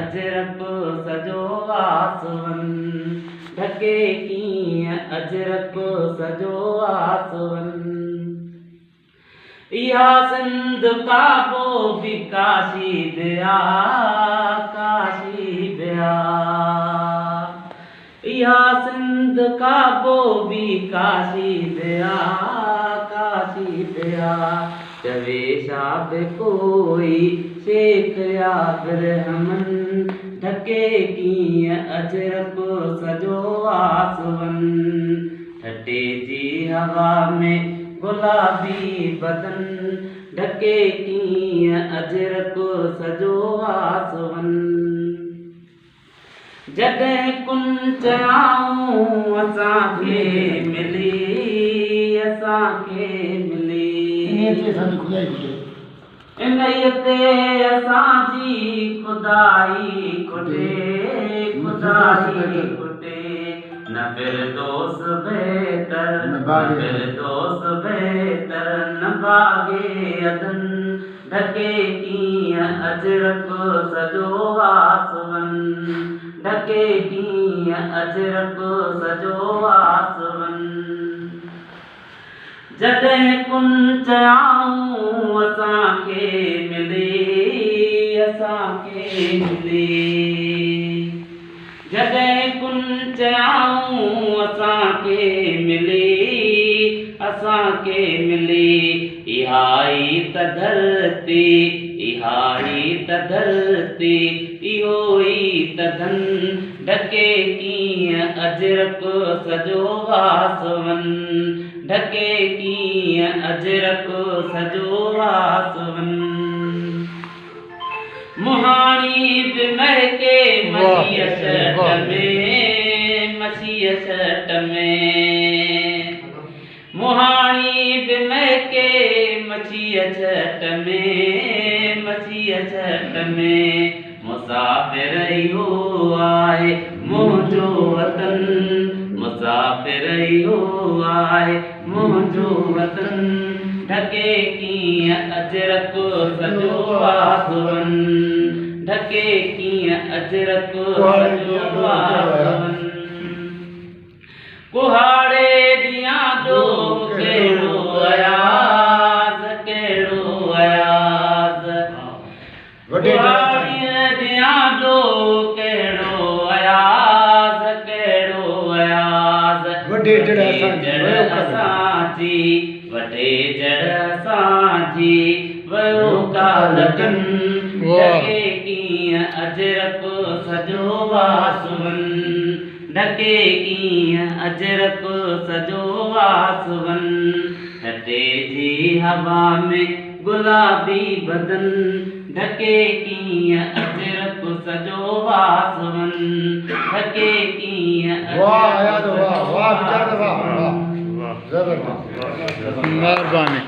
اجرڪ سڄو آسون، ڍڪي ڪيئن اجرڪ سڄو آسون. اها سنڌ ڪابو به ڪاشي به آ، ڪاشي به آ. اها سنڌ ڪابو به ڪاشي به آ، ڪاشي به آ. چوي ڇا به ڪوئي شيخ يا برهمن، ڍڪي ڪيئن اجرڪ سڄو آسون. ٺٽي جي هوا ۾ گلابي بدن، ڍڪي ڪيئن اجرڪ سڄو آسون. جڏهن ڪن چيائون اسان کي ملي، اسان کي ملي. انهيء تي اسان جي خدائي کٽي. انهيء تي اسان جي خدائي کٽي، خدائي کٽي. نه فردوس بهتر، نه فردوس بهتر، نه باغ عدن، ڍڪي ڪيئن اجرڪ سڄو آسون، ڍڪي ڪيئن اجرڪ سڄو آسون. جڏهن ڪن چيائون اسان کي ملي، اسان کي ملي. جڏهن ڪن چيائون اسان کي ملي، اسان کي ملي. اها ئي ته ڌرتي، اها ئي ته ڌرتي، اهو ئي ته ڌن، ڍڪي ڪيئن اجرڪ سڄو آسون، ڍڪي ڪيئن اجرڪ سڄو آسون. مهاڻي به مهڪي مڇيء ڇٽ ۾، مڇيء ڇٽ ۾. مهاڻي به مهڪي مڇيء ڇٽ ۾، مڇيء ڇٽ ۾. مسافر اهو آهي منهنجو وطن، مسافر اهو آهي منهنجو وطن، ڍڪي ڪيئن اجرڪ سڄو آسون، ڍڪي ڪيئن اجرڪ سڄو آسون. ڪهاڙي ڏيان ڏوهه ڪهڙو اياز، ڪهڙو اياز. ڪهاڙي ڏيان ڏوهه ڪهڙو اياز، ڪهڙو اياز. وڍي جڙ اسان جي، وڍي جڙ اسان جي ويو ڪالڪن، ڍڪي ڪيئن اجرڪ سڄو آسون، ڍڪي ڪيئن اجرڪ سڄو آسون. ٺٽي جي هوا ۾ گلابي بدن، ڍڪي ڪيئن اجرڪ سڄو آسون، ڍڪي ڪيئن. واهه اياز واهه، واهه ويچارا واهه واهه، زبردست، مهرباني.